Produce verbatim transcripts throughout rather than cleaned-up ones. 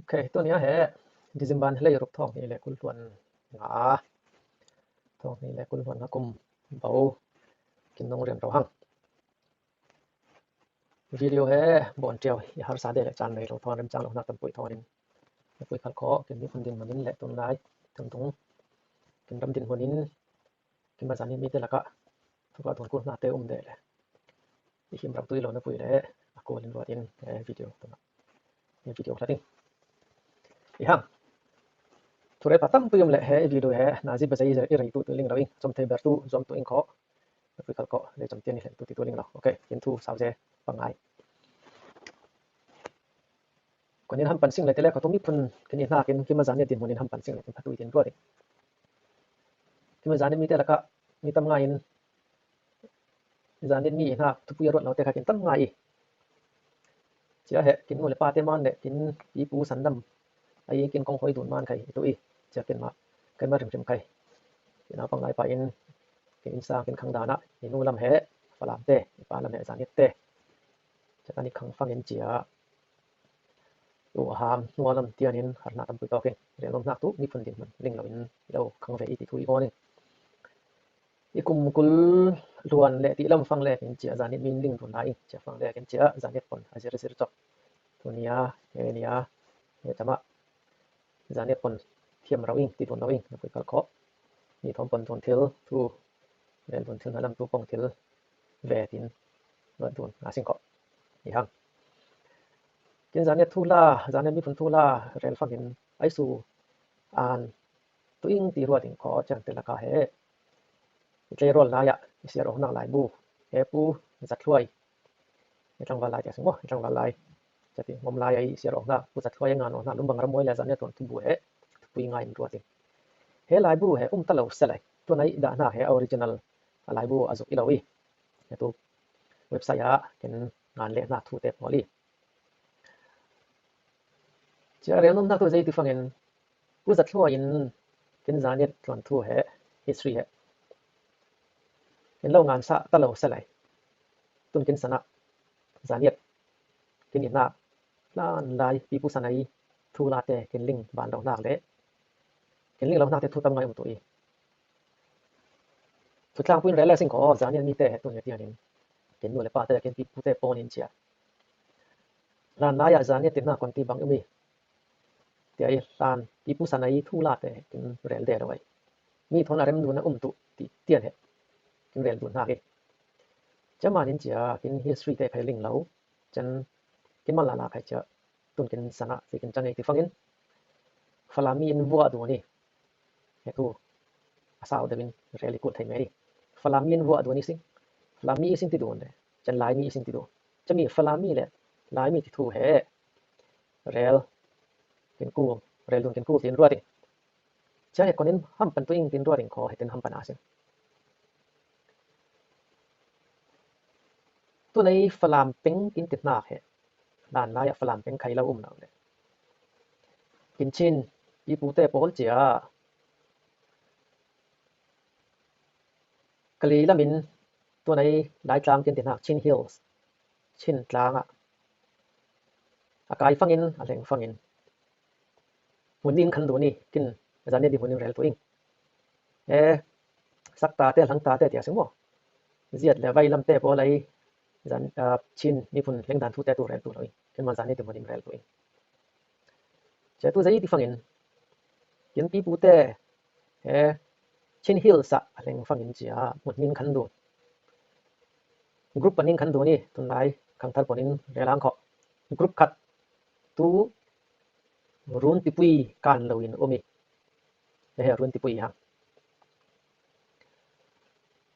Ok, tuni a he December lei ruk thawng hnih le kul hluan nga, thawng hnih le kul hluan nga kum bo kin nong rian ro hang. Video he bon tiau i harsa de le chan nei lo thawng remchang lo na tam pui thawng in, pui khal kho kin mi phun din manin le tun lai tun tung kin ram din manin kin ma zani mi te laka thuka thun kul na te um de le i him ram tui lo na pui le a ko lin ruat in, eh, video tuna, eh, video hlating i hang. Thu rei pa tam pui um le he video he na zi ba zai i rei tu tu ling lo in chom thei ber tu zom tu in kho. Pui khal kho le chom tian i hlen tu ti tu ling lo. Ok, kin thu sau ze pangai. Konin ham pan sing le te le kho tu mi phun kin i hna kin kin ma zani din munin ham pan sing le kin phatu i din ruat in. Kin ma zani mi te laka mi tam ngai in zani mi i hna thupui a ruat lo te kha kin tam ngai i. Cia he kin nu le pa te man le kin pi pu san dam ai kin kong hoi dun man khai i tu i. Cia kin ma kai ma rim rim khai. Kin a pangai pa in kin in sang kin khang dana i nu lam he Falam te i pa lam he Zaniat te. Cia tani khang fang in cia u a ham hnu a lam tian in harna tam pui tawk in rel nung hnak tu mi phun din hmun ling lo in lo khang ve i ti thu i bawn in. I kum kul hluan le ti lam fang lek in cia Zaniat min ling dun lai in cia fang lek in cia Zaniat pon a zir zir chok. Thu nia, he nia, he tama Zaniat pon thiam ro in ti dun lo in na pui khal kho. Ni thawm pon dun thil thu rel dun thil na lam tu pong thil ve tin ruat dun a sing kho. I hang. Kin Zaniat thu la, Zaniat mi phun thu la rel fang in ai su an tu ing ti ruat in kho chang te laka he. I tlei rawl lai ah i siar awknak laibu he pu Zat Hluai, i tlangval lai tiah si maw, i tlangval lai tiah ti ngom lai ah i siar awknak pu Zat Hluai a ngan awknak Lumbang Rammuai le Zaniat tuan thubu he thupui ngai in ruat in he laibu he um ta lo se lai. Tuan ai dahnak he original a laibu a zuk i lo i he tu website ah ken ngan lehnak thu te pawl i cia rel nunnak tu zei ti fangin pu Zat Hluai in kin Zaniat tuan thu he history he kin lo ngan sa ta lo se lai. Tun kin sanah Zaniat kin i hnak hlan lai pipu sanai thu late kin ling ban lo hnak le kin ling lo hnak te thu tam ngai um tu i. Thutlang puin rel le sing kho Zaniat mi te he tun he tian in kin nu le pa te kin pipu te pawn in cia hlan lai ah Zaniat te hnak kon ti bang um i. Tia i hlan pipu sanai thu late kin rel de lo ai. Mi thawn a rem dun a um tu ti tian he kin rel dun hnak i. Cia man in cia kin history te khai ling lo. Chan kin man lala khai cia tun kin sanah si kin chang i ti fangin Falam mi in vuah dun i. He tu a sau deuh in rel i kul thei me i. Falam mi in vuah dun i sing. Falam mi i sing ti dun le chan Lai mi i sing ti dun. Cia mi Falam mi le Lai mi ti thu he rel kin kul, rel dun kin kul tin ruat i. Cia he konin ham pan tu ing tin ruat in kho he tin ham pan a sing. Tunei Falam peng kin ti hnak he hlan lai ah Falam peng khai lo um lo le kin Chin i pute pawl cia Kalay lam in tunei Laitlang kin ti hnak Chin Hills, Chin tlang ah a kai fangin a hleng fangin hmun ning khan dun i kin Zaniat di hmun in rel tu ing. He sakta te hlangta te tiah si maw? Ziat le vai lam te pawl ai zan, ah, Chin miphun hleng dan thu te tu rel tu lo i kin man Zaniat di hmun in rel tu i. Cia tu zei ti fangin kin pipu te he Chin Hills ah a hleng fangin cia hmun ning khan dun. Group panin khan dun i tunlai khangthar panin rel ang kho. Group khat tu Run Tipui kan lo in um i. He he Run Tipui hang.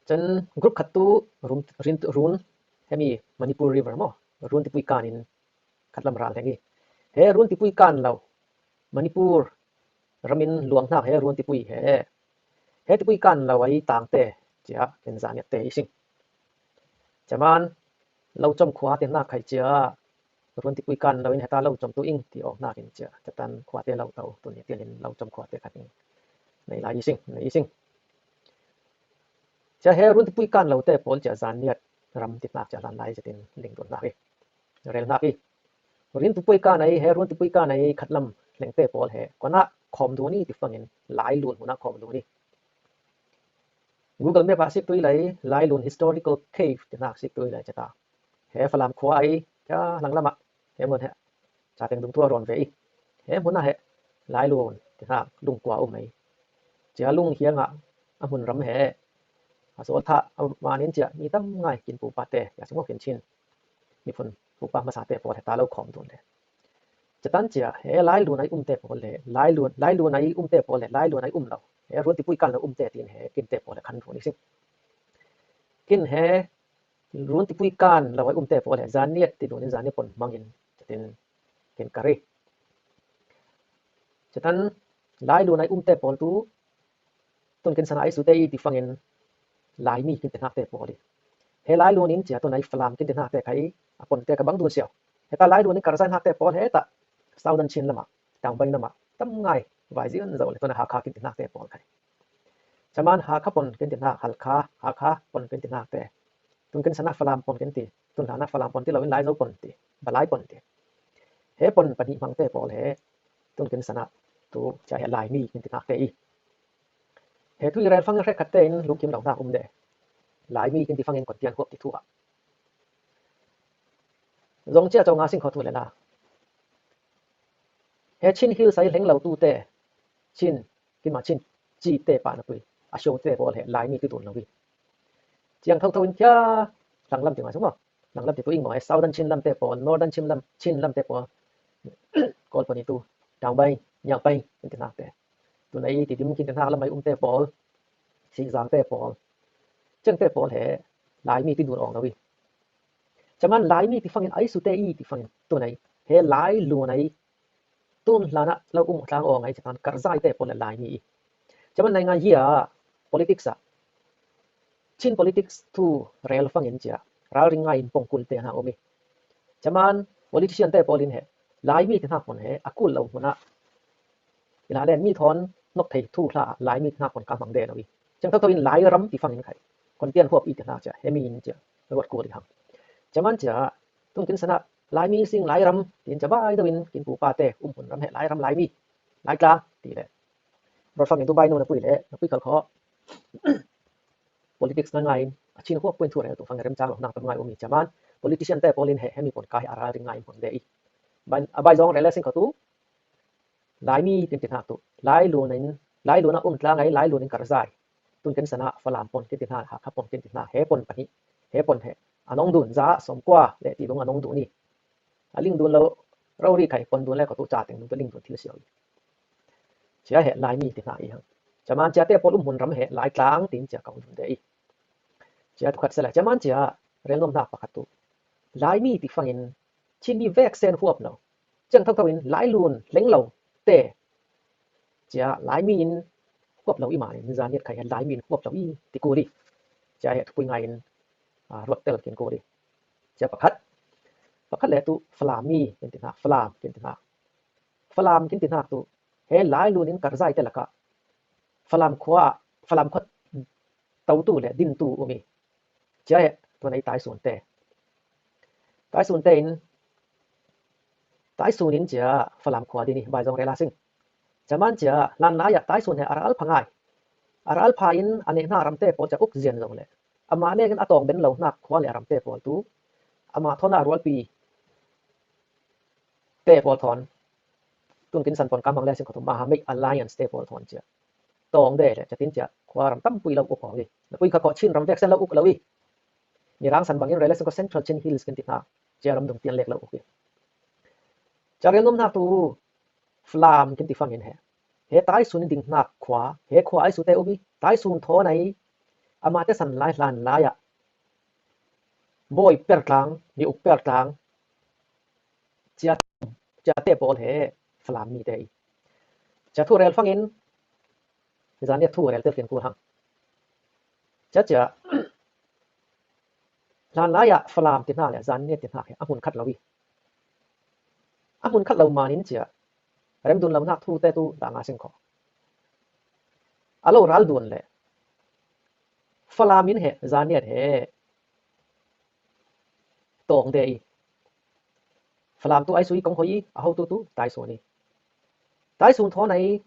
Chan group khat tu Run, Run, Run hemi Manipur River maw Run Tipui kan in khat lam ral heng i. He Run Tipui kan lo Manipur ramin luang hnak he Run Tipui he. He Tipui kan lo ai tangte cia ken Zaniat te i sing. Caman lo com khua te hnak khai cia Run Tipui kan lo in heta lo com tu ing ti awk hnak in cia catan khua te lo to tun hi tian in lo com khua te khat in nei lai i sing, nei i sing. Cia he Run Tipui kan lo te pawl cia Zaniat ram ti hnak cia hlan lai cia tin ling dun hnak i. Rel hnak i. Ruantipui kan ai, he ruantipui kan ai khatlam lengte pawl he kona khawm dun i ti fangin Lailun hmuna khawm dun i. Google Map ah sik tui lai, Lailun Historical Cave ti hnak sik tui lai cata. He Falam khua ai, kia langlam ah, he mun he, cateng dungtu a rawn ve i. He hmuna he, Lailun ti hnak lungkua um ai. Cia lung hiangah, a hmun ram he, a sawl thah, a manin cia, mi tam ngai kin pu pa te, ya sungok kin chin. Miphun pupa hmasa te pawl he ta lo khawm dun le. Catan cia he Lailun ai um te pawl le, Lailun, Lailun ai um te pawl le, Lailun ai um lo. He ruantipui kan lo um te tin he kin te pawl le khan run i sing. Kin he ruantipui kan lo ai um te pawl le, Zaniat ti dun in Zaniat pon hmangin, catin kin kari. Catan Lailun ai um te pawl tu, tun kin sana ai su te i ti fangin Laimi kin ti hnak te pawl i. He Lailun in cia tun ai Falam kin ti hnak te khai a pon te ka bang dun siau. Heta Lailun in Karzai hnak te pawl heta Southern Chin lamah, Tangbai lamah, tam ngai, vai zian zo le tun a Hakha kin ti hnak te pawl khai. Caman Hakha pon kin ti hnak, Halkha, Hakha pon kin ti hnak te. Tun kin sana Falam pon kin ti, tun hlana Falam pon ti lo in Laizo pon ti, Balai pon ti. He pon pahnih hmang te pawl he, tun kin sana tu cia he Laimi kin ti hnak te i. He thu i rel fang hrekkhat tein lungkim lo hnak um de. Laimi kin ti fangin kon tian huap ti thu ah. Zong cia cawnga sing kho thu le la. He Chin Hills ai hleng lo tu te, Chin, kin ma Chin, ci te pa na pui. A show te pawl he Laimi ti tun lo i. Ciang tho tho in kia, hlanglam ti ngai sung maw. Hlanglam ti tu ing maw, he Southern Chin lam te pawl, Northern Chin lam, Chin lam te pawl. Kawl pon i tu, Tangbai, Nyangpai, kin ti hnak te. Tun ai Tidim kin ti hnak lam ai um te pawl, Sihzang te pawl. Ciang te pawl he, Laimi ti dun awng lo i. Caman Laimi ti fangin ai su te i ti fangin, tun ai, he Lailun ai, tun hlana lo um tlang awng ai, caman Karzai te pawl le Laimi i. Caman naingan hia politics ah, Chin politics thu rel fangin cia, ralring ngai in pong kul te hna um i. Caman politician te pawl in he, Laimi ti hnak pon he, a kul lo hmuna. Ila len mi thawn nok thei thu hla Laimi ti hnak pon ka hmang de lo i. Ciang tho tho in Lairam ti fangin khai. Kon tian huap i ti hnak cia, he mi in cia, ruat kul i hang. Caman cia, tun kin sana, Laimi sing Lairam, tin cia bai do in, kin pu pa te, um hun ram he Lairam Laimi. Laitlang, ti le. Ruat fangin tu bai nu na pui le, na pui khal kho. Politics na ngai in, a Chin huap puin thu rel tu fang rem chang lo hnak tam ngai um i caman. Politician te pawl in he, he mi pon kai a ralring ngai in pon de i. Ban, a bai zong rel le sing kho tu. Laimi tin ti hnak tu. Lailun in, Lailun a um tlang ai, Lailun in Karzai. Tun kin sana Falam pon kin ti hna, Hakha pon kin ti hna, he pon pahnih. He pon he. A nong dun za, sawmkua, le ti dong a nong dun i. A ling dun lo, rori khai pon dun le kho tu ca teng dun tu ling dun thil siau i. Cia he Laimi ti hna i hang. Caman cia te pawl um hmun ram he Laitlang tin cia ka um dun de i. Cia tu khat sela, caman cia rel nuam hnak pakhat tu. Laimi ti fangin Chin mi vek sen huap lo. Ciang tho tho in Lailun hleng lo te. Cia Laimi in huap lo i manin, Zaniat khai he Laimi in huap lo i ti kul i. Cia he thupui ngai in, a, ruat tel kin kul i. Cia pakhat. Pakhat le tu Falami kin ti hna, Falam kin ti hna. Falam kin ti hnak tu, he Lailun in Karzai te lakah Falam khua, Falam khua totu le dintu um i. Cia he, tun ai Taisun te. Taisun te in, Taisun in cia Falam khua din i, bai zong rel a sing. Caman cia, hlan lai ah Taisun he a ral pha ngai. A ral pha in a neh hna ram te pawl cia uk zian zong le. Amah nek in a tawng ben lo hnak khua le a ram te pawl tu. Amah thawn a rualpi te pawl thawn. Tun kin san pon ka hmang le sing kho tu Mahamik Alliance te pawl thawn cia. Tawng de le, catin cia, khua ram tam pui lo uk awng i. Na pui kha kho Chin ram vek sen lo uk lo i. Mirang san bangin rel le sing kho Central Chin Hills kin ti hna. Cia ram dung tian lek lo uk i. Cia rel nuam hnak tu Falam kin ti fangin he. He Taisun in ding hnak khua, he khua ai su te um i. Taisun thawn ai, amah te san lai hlan lai ah. Bawi per tlang, ni uk per tlang. Cia, cia te pawl he Falam mi te i. Cia thu rel fangin, Zaniat thu rel te fin kul hang. Cia cia, hlan lai ah Falam ti hna le Zaniat ti hna he a hmun khat lo i. A hmun khat lo manin cia, rem dun lo hnak thu te tu la nga sing kho. A lo ral dun le, Falam in he, Zaniat he, tawng de i. Falam tu ai sui kong hoi i, a hotu tu Taisun i. Taisun thawn ai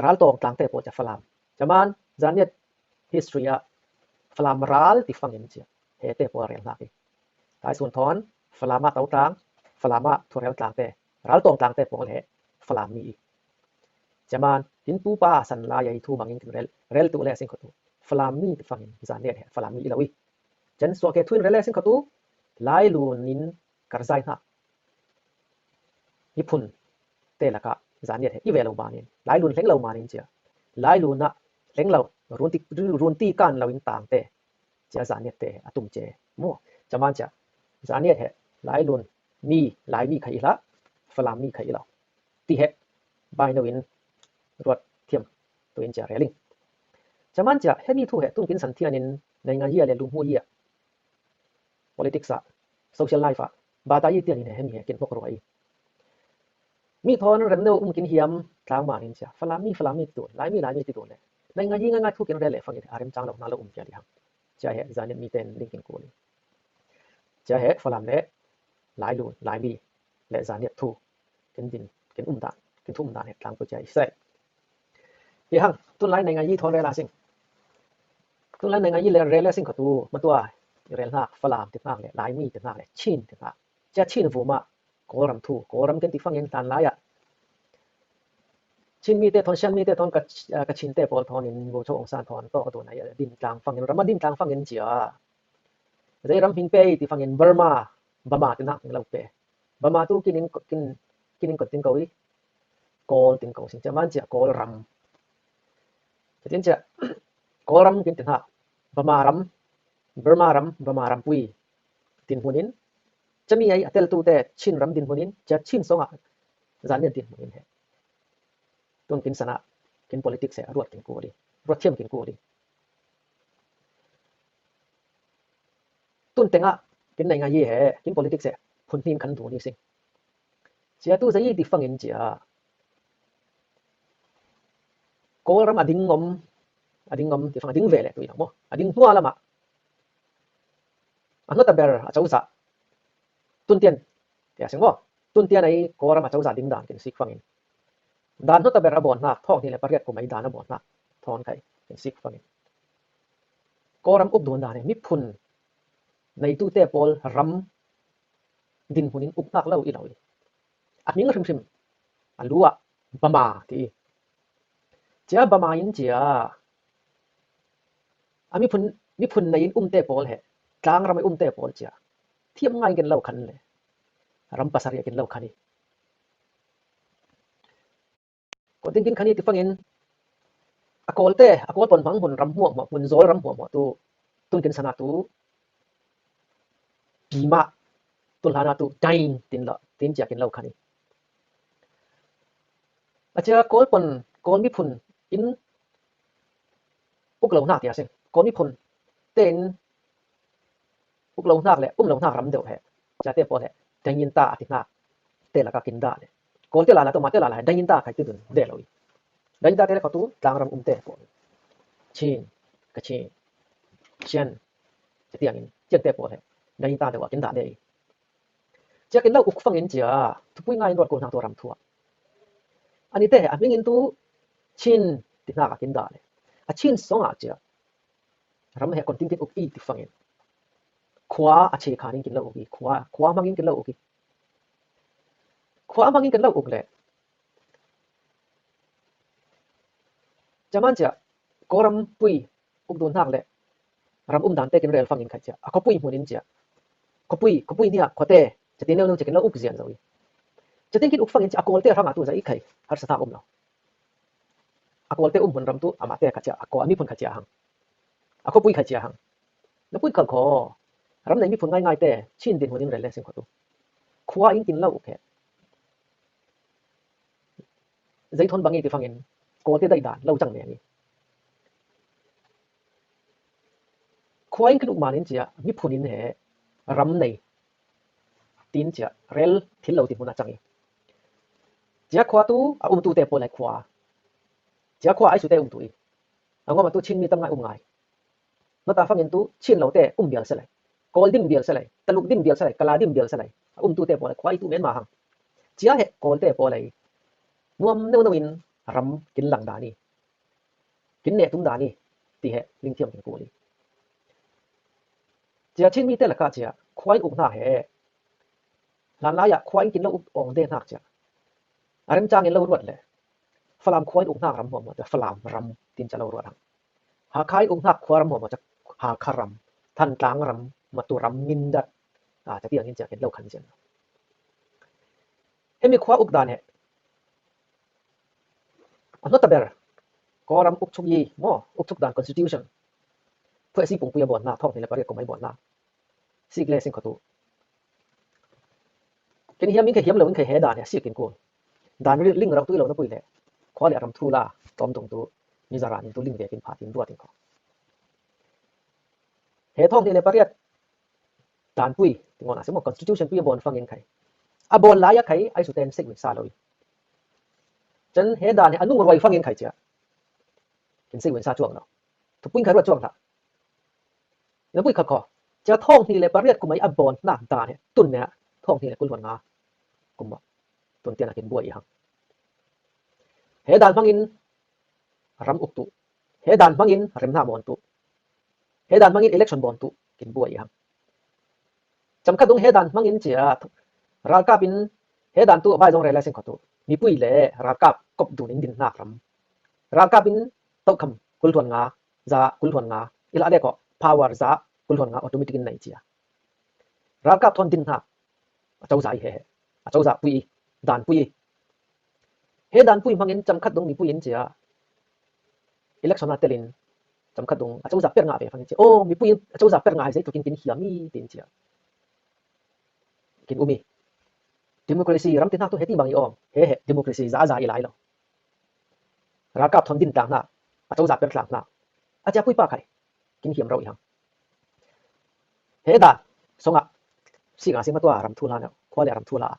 Raltawng tlangte pawl cia Falam. Caman, Zaniat history ah Falam ral ti fangin cia hete pawl rel hnak i. Taisun thawn Falam ah Totlang, Falam ah Thurel tlangte, Raltawng tlangte pawl he Falam mi i. Caman, tin tupa san lai ai thu mangin kin rel, rel tu le sing khotu. Falam mi ti fangin Zaniat he Falam mi i lo i. Can suak ke thu in rel le sing khotu, Lailun in karzai hnak miphun te lakah Zaniat he i ve lo manin, Lailun hleng lo manin cia, Lailun ah hleng lo, runti, runti kan lo in tangte cia Zaniat te he a tum ce maw. Caman cia, Zaniat he Lailun mi, Lai mi khai i hlah, Falam mi khai i lo ti he bai no in ruat thiam tu in cia reling. Caman cia, hemi thu he tun kin san thian in, naingan hia le lum hu hia, politics ah, social life ah, bata i tian in he hemi he kin hok ruai. Mi thawn remno um kin hiam tlang manin cia, Falam mi, Falam mi ti tu, Lai mi, Lai mi ti tu le. Naingan hi ngai ngai thu kin rel le fangin a rem cang lo hna lo um cia di hang. Cia he Zaniat mi ten ding kin kul i. Cia he Falam le Lailun, Lai mi le Zaniat thu kin din, kin um dan, kin thu um dan he tlang tu cia i sai. Hi hang, tun lai naingan hi thawn rel a sing. Tun lai naingan hi le rel le sing khotu, matua, i rel hnak, Falam ti hnak le, Lai mi ti hnak le, Chin ti hnak. Cia Chin vuma, Kawlram thu, Kawlram ken ti fangin hlan lai ah. Chin mi te thawn, Shan mi te thawn, ka, ah, Kachin te pawl thawn in, Bogyoke Aung San thawn, tawk a tu nai, din tlang fangin, ram a din tlang fangin cia. Zei ram hming pei ti fangin Burma, Burma ti hnak hming lo pe. Burma tu kin in, kin, kin in kot tin ko i. Kawl tin ko sing cia man cia Kawlram. Cia tin cia Kawlram kin tin hnak. Burma ram, Burma ram, Burma ram pui. Tin hmun in. Cia mi ai a tel tu te Chin ram din hmun in. Cia Chin song ah Zaniat din hmun in he. Tun kin san ah, kin politics he a ruat kin kul i. Ruat thiam kin kul i. Tun tengah kin naingan hi he, kin politics he phun hning khan dun i sing. Cia tu zei ti fangin cia. Kawlram a ding ngom, a ding ngom ti fang a ding ve le tu i lo maw. A ding hnuah lamah. A hnawt a ber a cozah. Tun tian, tia sing maw. Tun tian ai Kawlram a cozah ding dan kin sik fangin. Dan hnawt a ber a bawn hnak, thawk hnih le pariat kum ai dan a bawn hnak, thawn khai kin sik fangin. Kawlram uk duan dan he miphun neitute pawl ram din hmun in uk hnak lo i lo i. A hming hrimhrim a lu ah Bama ti i. Cia Bama in cia a miphun, miphun nei in umte pawl he, tlangram i umte pawl cia thiam ngai ken lo khan le ram pasarih ken lo khan i. Ko ding kin khan i ti fangin a Kawlte, a Kawl pon hmang hmun ram hmuahhmuah, hmun zawl ram hmuahhmuah tu tun kin san ah tu Pima, tu hlan ah tu Dain tin lo, tin cia kin lo khan i. A cia Kawl pon, Kawl miphun in uk lo hnak tia sing. Kawl miphun te in uk lo hnak le um lo hnak ram deuh he. Cia te pawl he Dainginta a ti hnak te lakah kin dah le. Kawlte lala tu mah te lala he Dainginta khai ti dun de lo i. Dainginta te le khotu tlangram um te pawl. Chin, Kachin, Shan, cia tiangin, ciang te pawl he Dainginta deuh ah kin dah de i. Cia kin lo uk fangin cia, thupui ngai in ruat ko hnak tu ram thu ah. Ani te he a hming in tu Chin ti hnak ah kin dah le. A Chin song ah cia. Ram he kon tin kin uk i ti fangin. Khua a che khan in kin lo uk i, khua, khua hmang in kin lo uk i. Khua hmang in kin lo uk le. Caman cia, Kawlram pui, uk dun hnak le ram um dan te kin rel fangin khai cia. A khuapui hmun in cia. Khuapui, khuapui nia, khuate, cia tin neu neu cia kin lo uk zian zo i. Cia tin kin uk fangin cia a Kawlte hrang ah tu za i khai, harsa hnak um lo. A Kawlte um hmun ram tu, amah te kha cia, a Kawl, a miphun kha cia hang. A khuapui kha cia hang. Na pui khal kho. Ram nei miphun ngai ngai te, Chin din hmun in rel le sing kho tu. Khua in kin lo uk he. Zei thawn bang i ti fangin, Kawlte daih dan, lo cang meng i. Khua in kin uk man in cia, miphun in he ram nei. Tin cia, rel thil lo ti hmun a cang i. Cia khua tu, a um tu te pawl lai khua. Cia khua ai su te um tu i. A ngawm a tu Chin mi tam ngai um ngai. Na ta fangin tu Chin lo te um bial se lai. Kawl dim bial se lai, Taluk dim bial se lai, Kala dim bial se lai. A umtute pawl lai, khua i tu men ma hang. Cia he Kawlte pawl lai. Nuam neu neu in ram kin lang dan i. Kin neh tum dan i. Ti he, lingthiam kin kul i. Cia Chin mite laka cia, khua in uk hna he. Hlan lai ah khua in kin lo uk awng de hnak cia. A remcang in lo ruat le. Falam khua in uk hnak ram hmuahhmuah cia, Falam ram tin cia lo ruat hang. Hakha in uk hnak khua ram hmuahhmuah cia, Hakha ram. Thantlang ram, Matu ram, Mindat. A, cia tiang in cia kin lo khan cia. Hemi khua uk dan he. A hnawt ta ber. Kawlram ukchuk i maw, ukchuk dan constitution. Phuaisi pungpui a bawn hna, thawng hnih le pariat kum a i bawn hna. Sik le sing khuatu. Ken hiam in khe hiam lo in khe he dan he sik in kul. Dan ri ling rau tui lo na pui le. Khua le ram thu la, tawm tung tu, mi zara ning tu ling ve kin pha tin ruat in kho. He thawng hnih le pariat dan pui, ti ngawna si maw, constitution pui a bawn fangin khai. A bawn lai a khai, ai su ten sik min sa lo i. Chan he dan he a nung ruai fangin khai cia. Kin sik min sa chuang lo. Thupui khai ruat chuang hlah. Na pui kha kho. Cia thawng hnih le pariat kum ai a bawn hna dan he. Tun ne thawng hnih le kul hluan nga. Kum ma. Tun tian a kin buai i hang. He dan hmangin ram uk tu. He dan hmangin remhna bawn tu. He dan hmangin election bawn tu. Kin buai i hang. Cham khat dung he dan hmangin cia ralkap in he dan tu bai zong rel a sing kho tu. Mipui le ralkap kop dun in din hnak ram. Ralkap in tokham kul hluan nga, za kul hluan nga. Ila de ko power za kul hluan nga automatic in nei cia. Ralkap thawn din hnak. A cozah i he he. A cozah pui i. Dan pui i. He dan pui hmangin cham khat dung mipui in cia. Election a telin cham khat dung a cozah per nga ve fangin cia. Oh, mipui in a cozah per nga he zei tukin kin hiam i tin cia. Kin um i. Democracy ram ti hnak tu he ti bang i om. He he, democracy za za i lai lo. Ralkap thawn din tlang hna. A cozah per tlang hna. A cia pui pa khai. Kin hiam rau i hang. He dan songah sik a sing a tua ram thu hla neu, khua le ram thu hla.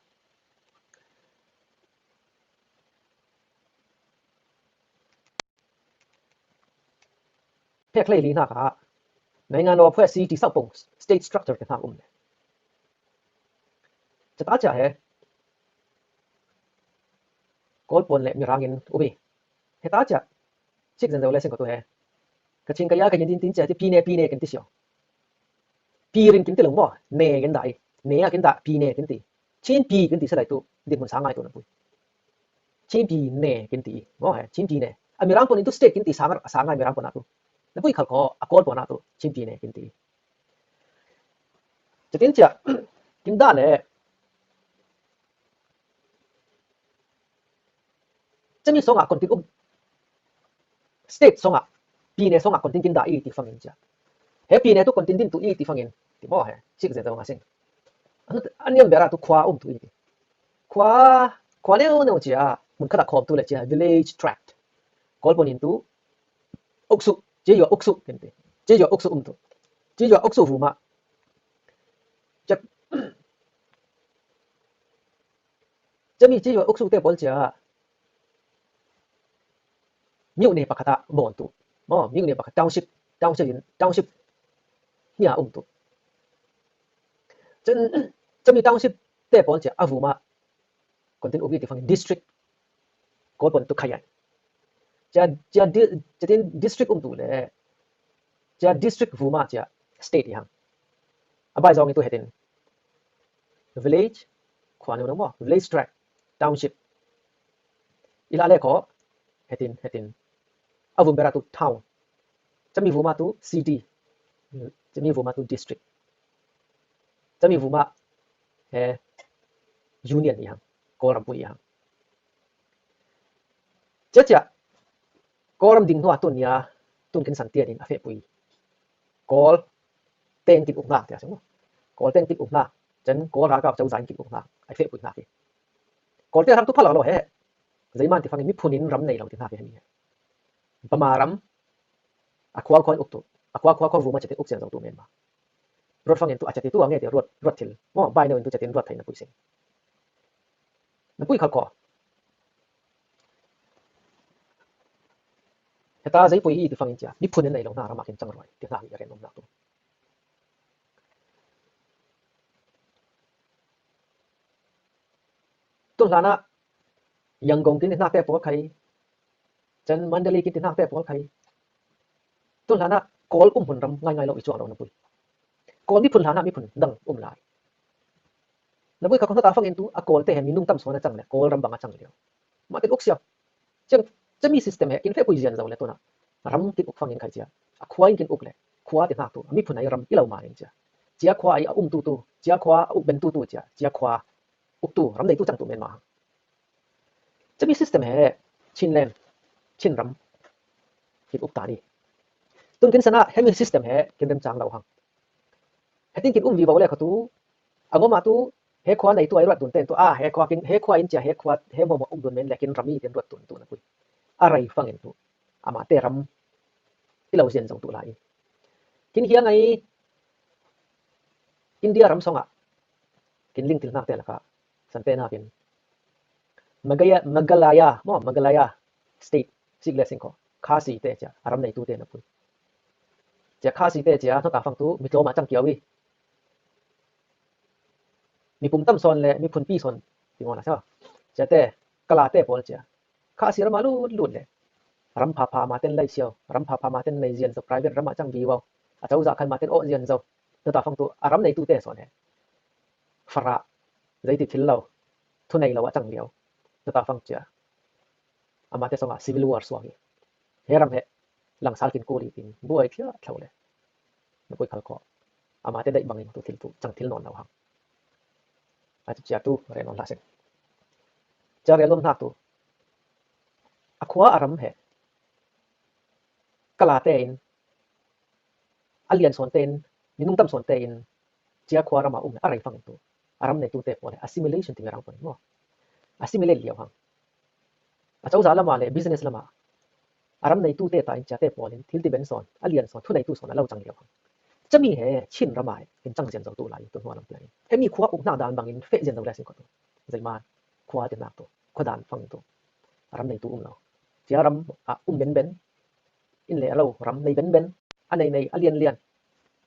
Phek hlei li hna kha, naingan law phuaisi ti sauh pong state structure te hna um le. Cata cia he, Kawl puan le Mirang in um i. Heta cia, sik zen zo le sing ko tu he. Ka Chin ka ya ka yin din tin cia ti pi ne, pi ne kin ti sio. Pi rin kin ti lo maw, ne kin dah i. Ne a kin dah, pi ne kin ti. Chin pi kin ti sa lai tu, din hmun sa ngai tu na pui. Chin pi ne kin ti. Maw he, Chin pi ne. A Mirang puan in tu state kin ti sa ngai, sa ngai Mirang puan a tu. Na pui khal ko, a Kawl puan a tu, Chin pi ne kin ti. Catin cia, kin dah le. Cami songah kontin um. State songah, pine songah kontin kin dah i ti fangin cia. He pine tu kontin din tu i ti fangin. Ti maw he, sik zen zong a sing. An, an niam bera tu khua um tu i ti. Khua, khua neu neu cia, mun khata khawm tu le cia, village tract. Kawl puan in tu, uksu, cia yua uksu, kin ti. Cia yua uksu um tu. Cia yua uksu vuma. Cia, Cami ci yua uksu te pawl cia. Myone pakhat ah bawn tu. Maw, myone pakhat township, township in, township hnia um tu. Cun, cami township te pawl cia a vuma. Kontin um i ti fangin district. Kawl puan tu khai ai. Cia, cia di-, cia tin district um tu le. Cia district vuma cia state i hang. A bai zong i tu hetin. Village, khua neu neu maw, village tract, township. I la le ko, hetin, hetin. A vum bera tu town. Cami vuma tu city. Cami vuma tu district. Cami vuma, he, union i hang. Kawlrampui i hang. Cia cia. Kawlram ding hnuah tun nia, tun kin san tia ding a fehpui. Kawl teng kin uk hna tia si maw. Kawl teng kin uk hna. Cun Kawl ralkap cozah in kin uk hna. A fehpui hna khi. Kawl te ram tu phalak lo he. Zeiman ti fangin miphun in ram nei lo ti hna khi he mi he. Bama ram a khua khua in uk tu. A khua khua khua vuma cetin uk cian zo tu men ma. Ruat fangin tu a cetin tu a nge ti ruat, ruat thil. Maw, bai no in tu cetin ruat theihna pui sing. Na pui khal kho. Heta zei pui hi ti fangin cia. Miphun in nei lo hna ramah khin cang ruai. Ti hna hi a rian um hna tu. Tun hlanah Yangon kin i hnak te pawl khai, cun Mandalay kin i hnak te pawl khai. Tun hlanah Kawl um hun ram ngaingai lo i cuang lo na pui. Kawl miphun hlanah miphun dang um lai. Na pui kha kong hna ta fangin tu a Kawl te he minung tam sawn a cang le Kawl ram bang a cang lio. Mah tin uk sia. Ciang cami system he kin fehpui zian zo le tunah ram kin uk fangin khai cia. A khua in kin uk le khua ti hnak tu a miphun ai ram i lo ma in cia. Cia khua ai a um tu tu, cia khua a uk ben tu tu cia, cia khua uk tu ram nei tu cang tu men ma hang. Cami system he Chinland, Chinram kin uk ta ni. Tun kin sana hemi system he kin remcang lo hang. Hetin kin um vivo le kha tu a ngoma tu he khua nei tu ai ruat tun ten tu a he khua kin he khua in cia he khua he mo mo um tun men le kin rami kin ruat tun tu na pui. A rei fangin tu amah te ram i lo zian zo tu lai. Kin hiang ai India ram songah kin ling til hnak te lakah san te nakin Magaya, Magalaya, mo Magalaya state sik le sing ko Khasi te cia a ram nei tu te na pui. Cia Khasi te cia hna ta fang tu mi tlawm a cang kiau i mi pum tam sawn le mi phun pi sawn ti ngawna sa. Cia te kala te pawl cia Khasi ram a lut lut le ram pha pha ma ten lai siau, ram pha pha ma ten nei zian zo, private ram a cang vivo, a cozah khan ma ten awh zian zo. Hna ta fang tu a ram nei tu te sawn he Farah, zei ti thil lo, thu nei lo a cang lio. Hna ta fang cia amah te songah civil war suak i he ram he langsal kin kul i tin buai thliah thlo le na pui khal khawh. Amah te daih bangin tu thil tu cang thil nawn lo hang. A cia tu rel nawn hlah seng. Cia rel nawn hnak tu a khua a ram he kala te in a lian sawn te in minung tam sawn te in cia khua ram a um le a rei fangin tu a ram nei tu te pawl le assimilation ti mi rang pawl in maw assimilate lio hang. A cozah lamah le business lamah a ram nei tu te ta in cia te pawl in thil ti ben sawn a lian sawn thu nei tu sawn a lo cang lio hang. Cami he Chin ram ah in cang zian zo tu lai tu hnuah lam tiang in hemi khua uk hnak dan bangin feh zian zo le sin ko tu. Zeiman khua ti hnak tu khua dan fangin tu a ram nei tu um lo. Cia ram a um ben ben in le a lo ram nei ben ben a nei nei a lian lian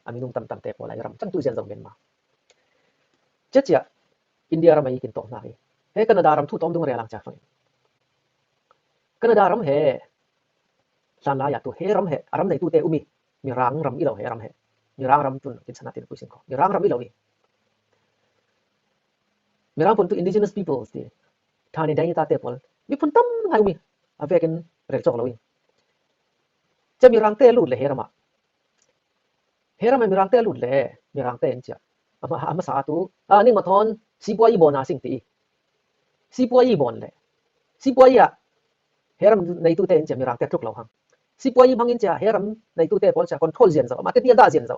a minung tam tam te pawl ai ram cang tu zian zo men ma. Cia cia India ram ai kin tawh hna hi he Canada ram thu tawm dung rel ang cia fangin Canada ram he hlan lai ah tu he ram he a ram nei tu te um i Mirang ram i lo he ram he Mirang ram tun kin sana tin pui sin ko Mirang ram i lo i Mirang phun tu indigenous peoples ti thani dai ta te pawl miphun tam ngai um i a vekin rel cawk lo i cia Mirang te lut le he ram ah he ram ah Mirang te lut le Mirang te in cia a hmasa tu a ning ma thawn sipuai i bawn a sing ti i sipuai i bawn le sipuai ah he ram nei tu te in cia Mirang te tluk lo hang sipuai i hmang in cia he ram nei tu te pawl cia control zian zo amah te hnial dah zian zo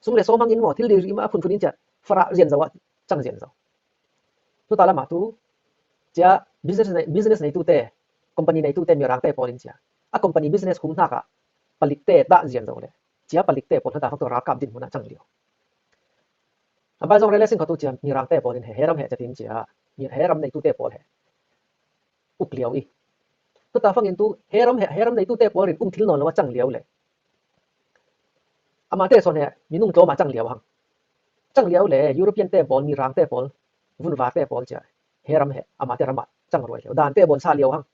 sung le sawm hmang in maw thil diri ma a phun phun in cia Farah zian zo ah cang zian zo. Tuta lamah tu cia business nei, business nei tu te company nei tu te Mirang te pawl in cia a company business hum hnak ah palik te dah zian zo le cia palik te pawl hna ta fak tu ralkap din hmun ah cang lio. A bai zong rel le sin kho tu cia Mirang te pawl in he he ram he catin cia he ram nei tu te pawl he uk lio i tuta fangin tu he ram he he ram nei tu te pawl in um thil nawn lo a cang lio le amah te sawn he minung tlawm a cang lio hang cang lio le European te pawl Mirang te pawl vunvar te pawl cia he ram he amah te ram ah cang ruai lio dan te bawn sa lio hang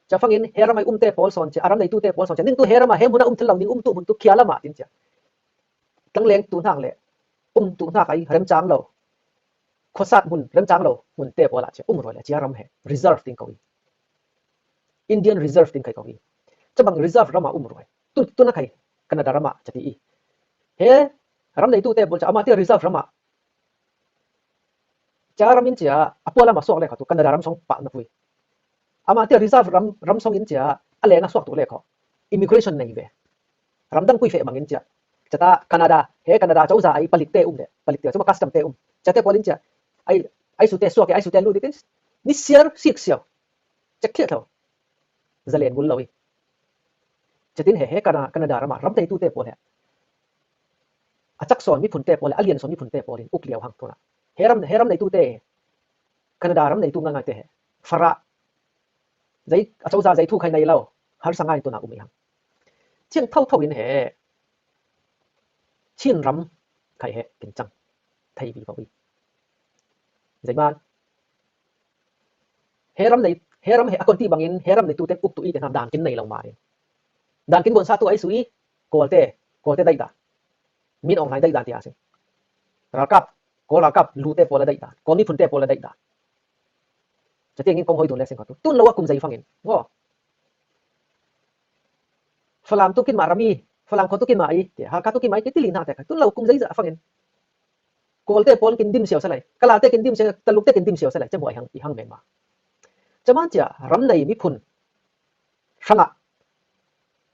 cia fangin he ram ai um te pawl sawn cia a ram nei tu te pawl sawn cia ning tu he ram ah he hmun a um thil lo ning um tu hmun tu khia lamah tin cia tlangleng tu hnak le um tu hnak ai remcang lo khuasat hmun remcang lo hmun te pawl ah cia um ruai le cia ram he reserve tin ko i Indian reserve tin khai ko i cabang reserve ram ah um ruai tu tu na khai Canada ram ah ca ti i he ram nei tu te pawl cia amah tia reserve ram ah cia ram in cia a pualam a suak le kha tu Canada ram song pah na pui amah tia reserve ram ram song in cia a leng a suak tu le kho immigration nei ve ram dang pui feh bang in cia cata Canada he Canada cozah ai palik te um le palik te cuma custom te um cia te pawl in cia ai ai su te suak ai su te lut i tin ni siar sik siau cek thiah tho zalen bul lo i cia tin he he Canada ram ah ram nei tu te pawl he a cak sawn miphun te pawl le a lian sawn miphun te pawl in uk lio hang tuna he ram he ram nei tu te Canada ram nei tu ngai ngai te he Farah zei a cozah zei thu khai nei lo harsa ngai tuna um i hang ciang tho tho in he Chin ram khai he kin cang thei vivo i zeiman He ram nei, he ram he a kon ti bangin he ram neitute uk tu i te hna dan kin nei lo ma in. Dan kin guan sa tu ai su i, Kawlte, Kawlte daih dan. Min Aung Hlaing daih dan ti a si. Ralkap, Kawl ralkap lute pawl a daih dan, Kawl miphunte pawl a daih dan. Chutiangin kong hoi dun le sing kho tu. Tun lo a kum zei fangin. Ngo. Falam tu kin ma ram i, Falam kho tu kin ma i, ti, Hakha tu kin ma i, ti, ti ling hna te kha. Tun lo kum zei za fangin. Kawlte pawl kin dim siau sa lai. Kalate kin dim siau, Talukte kin dim siau sa lai. Che muai hang, i hang meng ma. Chaman chia ram nei miphun hrangah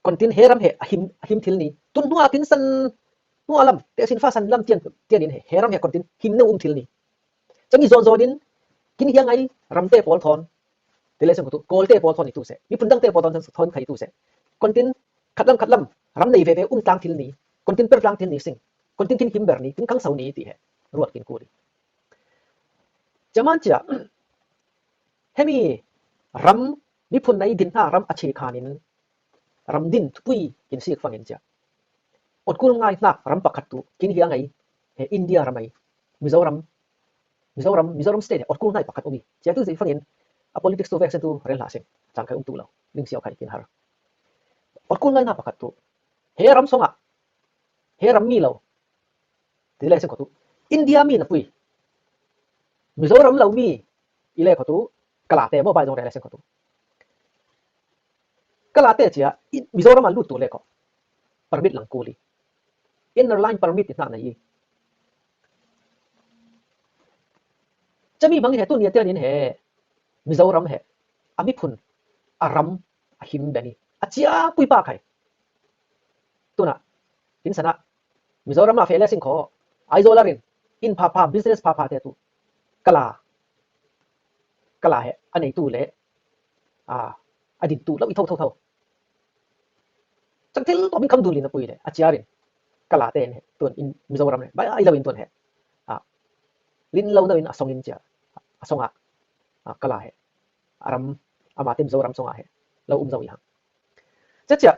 kontin he ram he a him, a him thil ni. Tun hnua kin san hnua lam, te sin fa san lam tian, tian in he, he ram he kontin him neu um thil ni. Chami zawn zawn in kin hiang ai ramte pawl thawn. Ti le seng kho tu, Kawlte pawl thawn i tu se. Miphun dangte pawl thawn, thawn khai tu se. Kontin khat lam khat lam ram nei ve ve um tlang thil ni. Kontin per tlang thil ni sing. Kontin kin him ber ni, kin khang sau ni ti he. Ruat kin kuli. Chaman chia. Hemi ram miphun nei din hna ram a che khan in ram din thupui kin sik fangin chia. Otkul ngai hnak ram pakhat tu kin hiang ai he India ram ai Mizoram, Mizoram, Mizoram state he otkul ngai pakhat um i chia tu zei fangin a politics tu vek sen tu rel hlah sing. Chang khai um tu lo. Ning siau khai kin har. Otkul ngai hna pakhat tu he ram song ah he ram mi lo. Ti le seng kho tu. India mi na pui. Mizoram lo mi i le kho tu. Kalate mo bai zong re le seng kho tu. Kalate chia i Mizoram a lut tu le kho. Permit lang kuli. Inner line permit i hna na i. Chami mang he tu nia tian in he. Mizoram he. A miphun. A ram. A him beni. A chia pui pa khai. Tuna. Kin sana. Mizoram a fe le sing kho. Aizawl a rin. In pha pha business pha pha te tu. Kala. Kala he. A nei tu le. A. A din tu lo i tho tho tho. Chang thil to min kham dun lin a pui le. A chia rin. Kala te in he. Tun in Mizoram he. Bai ai lo in tun he. A. Lin lo no in a song in chia. A song a. A kala he. A ram. Ama te Mizoram song a he. Lo um zo i hang. Chia chia.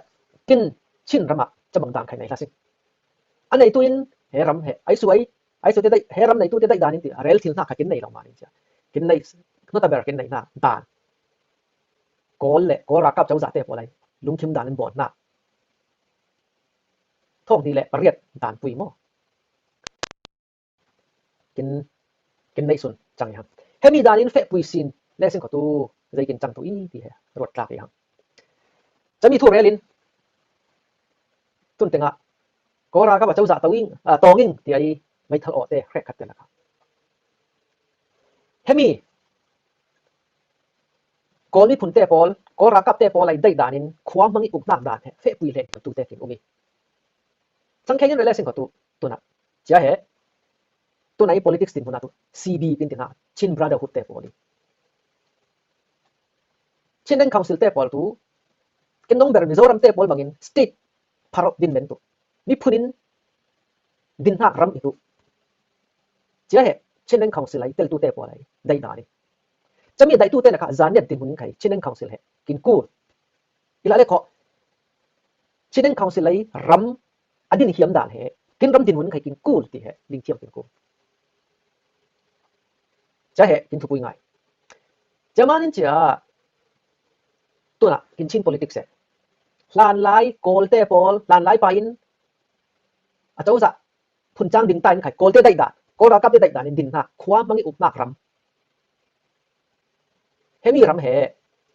Kin Chin ram a. Cha bang dan khai nei hla sing. A nei tu in he ram he. Ai su ai. Ai su te dai. He ram nei tu te dai dan in ti. A rel thil hna kha kin nei lo ma in chia. Kin nei. Nota ber kin nei hna. Dan. Kawl le, Kawl ralkap cozah te pawl ai lungkhim dan in bawn hna. Thawng hnih le pariat dan pui maw? Kin, kin neih sun cang i hang. Hemi dan in feh pui sin le sing kho tu zei kin cang tu i ti he ruat tlak i hang. Chami thu rel in tun tengah Kawl ralkap a cozah to ing, a, tawng ing ti ai meithal awte hrek khat te lakha. Hemi Kawl miphun te pawl, Kawl ralkap te pawl ai daih dan in khua hmang i uk hnak dan he feh pui hleh tu te kin um i. Chang khen in rel le sing kho tu, tuna. Chia he. Tuna i politics din hmuna tu. C B tin tina. Chin Brotherhood te pawl i. Chin Land Council te pawl tu. Ken nong ber Mizoram te pawl bangin state pharop din men tu. Miphun in din hnak ram i tu. Chia he, Chin Land Council ai, tel tu te pawl ai, dai dan i. Chami dai tu te na kha, zan net din hun khai, Chin Land Council he, kin kul. Ila le kho, Chin Land Council ai, ram, a din hiam dan he, kin ram din hun khai, kin kul ti he, ling thiam kin kul. Chia he, kin thupui ngai. Chia manin chia, tuna, kin Chin politics he. Hlan lai, Kawl te pawl, hlan lai pa in, a cozah, phun cang ding ta in khai, Kawl te daih dan, Kawl ralkap te daih dan in din hna, khua hmang i uk hnak ram. Hemi ram he,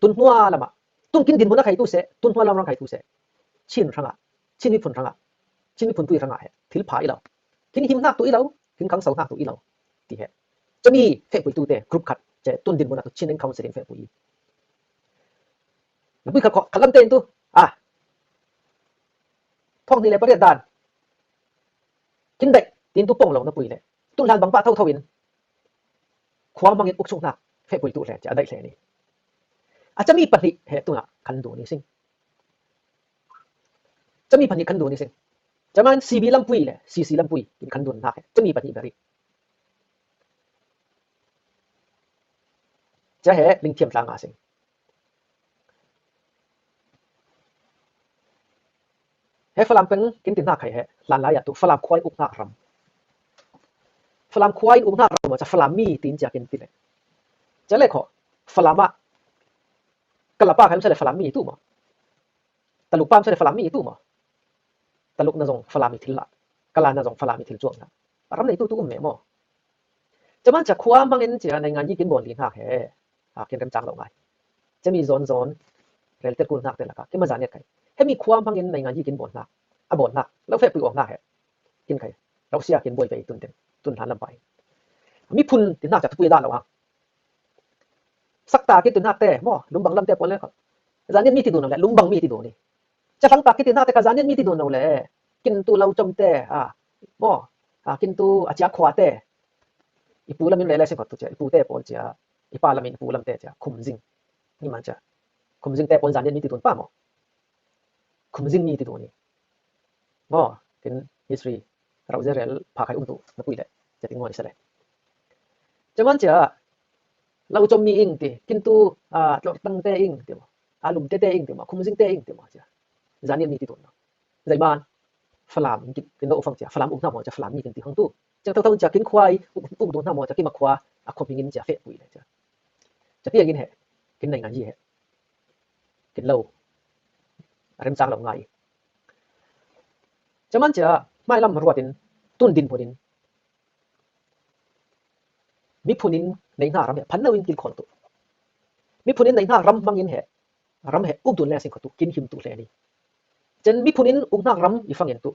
tun hnua lamah, tun kin din hmun a khai tu se, tun hnua lam ram khai tu se. Chin hrangah, Chin miphun hrangah, Chin miphun pui hrangah he, thil pha i lo. Kin him hnak tu i lo, kin khang so hnak tu i lo. Ti he. Chami feh pui tu te, group khat, che, tun din hmun a tu Chin Land Council in feh pui i. Na pui khat kho, khat lam te in tu, a. Thawng hnih le pariat dan. Kin daih, tin tu pong lo na pui le. Tun hlan bang pah tho tho in. Khua hmang in uk suk hnak, feh pui tu hle, chia daih hle ni. A chami pahnih he tuna khan dun i sing. Chami pahnih khan dun i sing. Chaman C B lampui le, C C lampui, in khan dun hnak he. Chami pahnih beri. Chia he, ling thiam tlang a sing. He Falam peng kin tin hna khai he, hlan lai ah tu Falam khua in uk hna ram. Falam khua in uk hna ram, cha Falam mi tin chia kin ti le. Chia le kho, Falam ah Kalapa kha um sa le Falam mi tu maw. Taluk pa um sa le Falam mi tu maw. Taluk na zong Falam mi thil la. Kala na zong Falam mi thil chuang la. Ram nei tu tu um me maw. Caman cia khua hmangin cia naingan yi kin bawl li hnak he. Ha, kin remcang lo ngai. Cemi zawn zawn, rel tel kul hnak te laka, kima zan et kai. Hemi khua hmangin naingan yi kin bawl hnak. A bawl hnak, lo feh pui awk hnak he. Kin kai. Lo sia kin buai ve tun ten. Tun hlan lam pai. Mi phun ti hnak ca thupui dah lo hang. Sakta kin ti hnak te, maw, lumbang lam te pawl le. Zan et mi ti dun lo le, lumbang mi ti dun ni. Ca hlangtak kin ti hnak te kha zan et mi ti dun lo le. Kin tu lo com te, a, maw, a, kin tu a cia khua te. I pu lamin rel le sing khot tu cia, i pu te pawl cia, i pa lamin i pu lam te cia, khumzing. Ni man cia. Khumzing te pawl zan et mi ti dun pa maw. Khumzing mi ti dun ni. Maw, kin history. Rau zerel pha khai um tu, na pui le. Cia ti ngoi sa le. Caman cia, lo com mi ing ti, kin tu, a, tlor tang te ing ti maw. A lum te te ing ti maw, khumzing te ing ti maw cia. Zan et mi ti dun lo. Zeiman, Falam, kin, kin lo fang cia, Falam uk hna maw cia, Falam mi kin ti hang tu. Ciang thotho cia, kin khuai, uk, uk dun hna maw cia, kin ma khua, a khua hmingin cia, feh pui le cia. Cia piangin he, kin naingan yi he. Kin lo. A remcang lo ngai. Caman cia, mai lam ruatin, tun din phunin. Mi phunin nei hna ram he, phan lo in kil khol tu. Mi phunin nei hna ram hmangin he, ram he, uk dun le sing khot tu, kin him tu hle ni. Cen mi phunin uk hnak ram i fangin tu.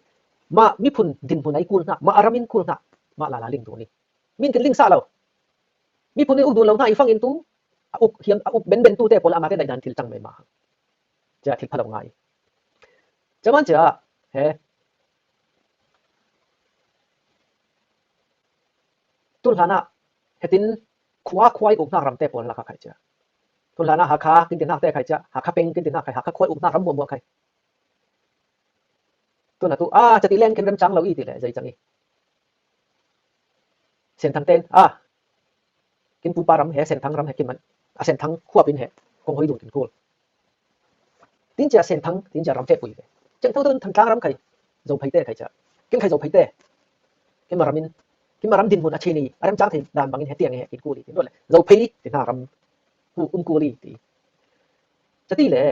Ma mi phun din hmun ai kul hnak, ma a ram in kul hnak, ma lala ling tu ni. Min kin ling sa lo. Mi phunin uk dun lo hna i fangin tu, a uk hiam, a uk benben tu te pawl amate daih dan thil tang mai ma. Cia thil pha lo ngai. Caman cia, he. Tun hlanah, hetin khua khuai uk hnak ram te pawl laka khai cia. Tun hlanah Hakha kin ti hnak te khai cia, Hakha peng kin ti hnak khai, Hakha khuai uk hnak ram hmuahmuah khai. Tun a tu, a, cati leng kin remcang lo i ti le, zei cang i. Senthang ten, a, kin pupa ram he, Senthang ram he kin man. A Senthang khuapin he, kong hoi dun kin kul. Tin cia Senthang, tin cia ram feh pui ve. Ceng tho tho Thantlang ram khai, Zophei te khai cia. Kin khai Zophei te. Kin ma ram in, kin ma ram din hmun a chini, a remcang thei dan bangin he tiang he kin kul i ti. Nole, Zophei, ti hna ram, hu um kul i ti. Cati le,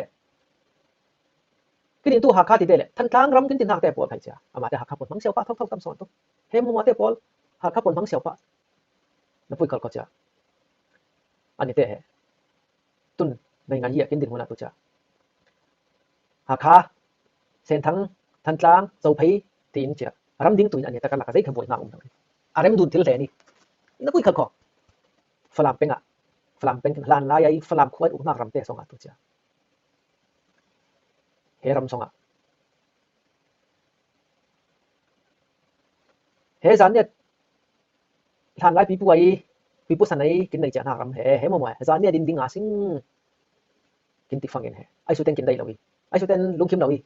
kin in tu Hakha ti ve le, Thantlang ram kin ti hnak te pawl khai cia. Amate Hakha pawl hmang siau pah, tho tho tam sawn tu. He hmuahmuah te pawl, Hakha pawl hmang siau pah. Na pui khol khol cia. Ani te he. Tun, naingan yi a kin din hmun a tu cia. Hakha, Senthang, Thantlang, Zophei, tin cia. Ram ding tu in ani ta ka laka zei kha buai hna um lo. A rem dun thil hle ni. Na pui khol khol. Falam peng a. Falam peng hlan lai ai Falam khuai uk hnak ram te song a tu cia. He ram song a. He zan et hlanlai pipu ai, pipu san ai, kin nei cia hna ram he, he maw maw, zan nia din ding a sing. Kin ti fangin he. Ai suten kin dei lo i. Ai suten lungkim lo i.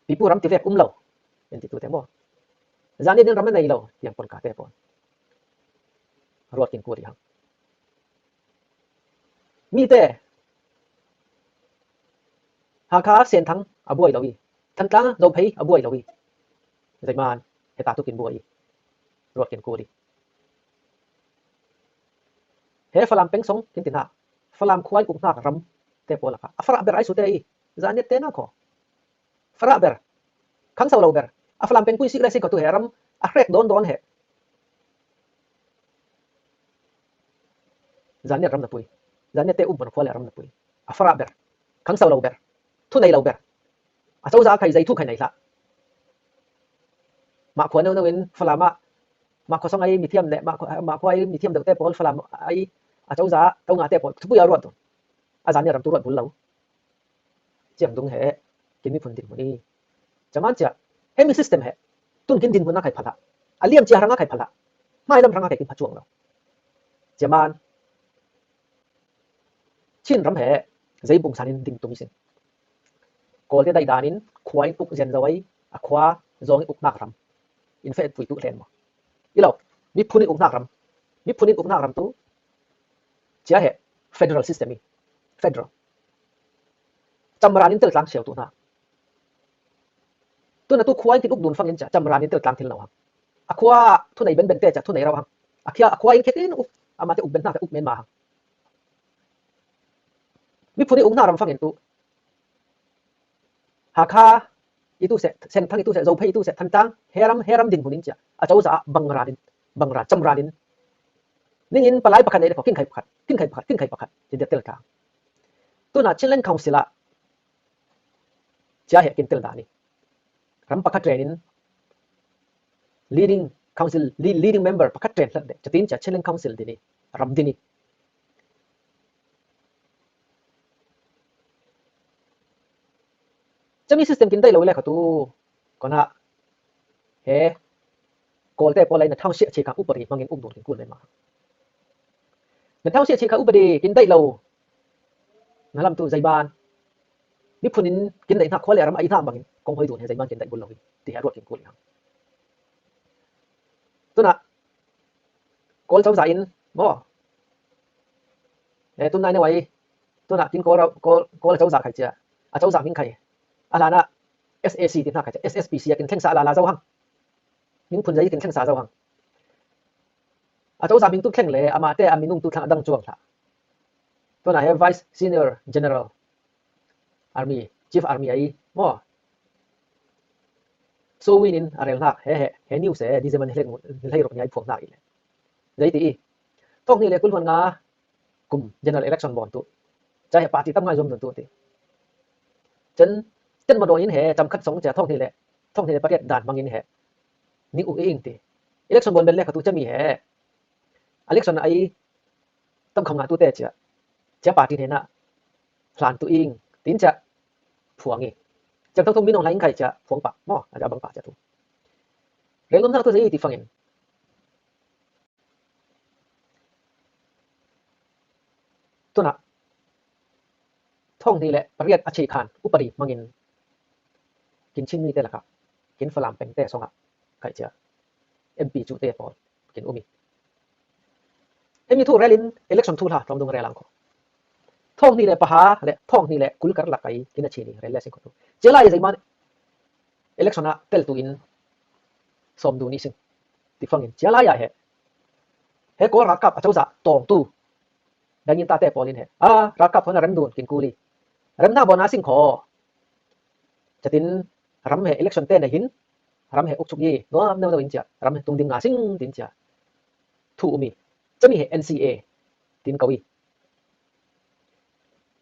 Pipu ram ti vek um lo. Kin ti tu te maw. Zan nia din ram nei lo. Tiang pon ka te pon. Ruat kin kuri hang. Mi te. Hakha Senthang a buai lo i. Thantlang Zophei a buai lo i. Zeiman. Heta tu kin buai i. Ruat kin kuri. He Falam peng song kin ti hna. Falam khuai uk hnak ram te pawl a kha. A farah ber ai su te i. Zan nia te na kho. Farah ber. Khangso lo ber. A Falam peng pui sik le sik ko tu he ram. A hrek don don he. Zan nia ram na pui. Zan nia te um pon khua le ram na pui. A farah ber. Khangso lo ber. Thu nei lo ber. A cozah a khai zei thu khai nei hlah. Mah khua no no in Falam ah. Mah khua song ai mithiam le, mah khua, mah khua ai mithiam deuh te pawl Falam ai a cozah, to nga te pawl, thupui a ruat tu. A zan nia ram tu ruat bul lo. Ciang dung he, kin miphun din hmun i. Caman cia, he mi system he, tun kin din hmun a khai phalah. A liam cia hrang a khai phalah. Mai lam hrang a khai kin pha chuang lo. Caman, Chin ram he, zei bung sanin ding tum i sin. Kawlte daih danin, khua in uk zen zo ai, a khua zong in uk hnak ram. In feh pui tu hlen maw. I lo, miphun in uk hnak ram. Miphun in uk hnak ram tu, cia he, federal system i. Federal. Camran in tel tlang siau tu hna. Tuna tu khua in kin uk dun fangin cia, camran in tel tlang thil lo hang. A khua, thu nei ben ben te cia, thu nei rau hang. A khia, a khua in khet in uk, amate uk ben hnak te uk men ma hang. Miphun i ukna ram fangin tu Hakha i tu seh, Senthang i tu seh, Zophei i tu seh, Thantlang, he ram, he ram dinhmun in cia a cozah ah bang ral in, bang ral, cam ral in, ningin palai pakhat nei le kho, kin khai pakhat, kin khai pakhat, kin khai pakhat, ci dia tel ta. Tuna Chinland Council ah cia he kin tel dan i, ram pakhat ren in, leading council, leading member pakhat ren hlat le, catin cia Chinland Council din i, ram din i. Cami system kin daih lo le kha tu, kona he Kawlte pawl lai na thang sia che kha upadi mangin um dun kin kul mai ma. Na thang sia che kha upadi kin daih lo. Na lam tu zaiban. Miphun in kin daih hna khua le ram ai hna bangin kong hoi dun he zaiban kin daih bul lo hi. Ti he ruat kin kul hang. Tuna Kawl cozah in maw? Eh, tun nai na wai. Tuna kin Kawl, Kawl, Kawl cozah khai cia. A cozah hming khai. A hlana S A C ti hna khai cia. S S P C a kin thlengsa a lala zo hang. Hming phun zai kin thlengsa zo hang. A cozah hming tu thleng le amah te a minung tu thlang a dang cuang hlah. Tuna he Vice Senior General Army, Chief Army ai maw? So Win in a rel hnak, he, he, he news he December ni hlei ruk ni ai phuang hnak i le. Zei ti i. Thawng hnih le kul hluan nga kum general election bawn tu. Cia he party tam ngai zuam dun tu ti. Cun, cun madaw in he cam khat song cia thawng hnih le, thawng hnih le pariat dan hmangin he ning uk i ing ti. Election bawn bel le kha tu cami he election ai tam kham nga tu te cia, cia party hnenah hlan tu ing, tin cia phuang i. Ciang thong thong minung hla in khai cia phuang pah maw, a bang pah cia tu. Rel nuam hnak tu zei ti fangin. Tuna thawng hnih le pariat a chei khan upadi hmangin kin Chin mite lakah kin Falam pengte songah kaih cia M P cu te pawl kin um i. Hemi thu rel in election thu hla tlawm dung rel ang kho. Thawng hnih le paha le thawng hnih le kul kar lak ai kin a chini rel le sing kho tu. Cia lai zeiman election ah tel tu in sawm dun i sing ti fangin cia lai ah he he Kawl ralkap a cozah tawng tu Dangin tate pawl in he a ralkap hon a rem dun kin kul i. Remnak bawn a sing kho. Catin ram he election te na hin ram he ukchuk i nuam no no in cia ram he tung ding nga sing tin cia thu um i. Cami he N C A tin ko i.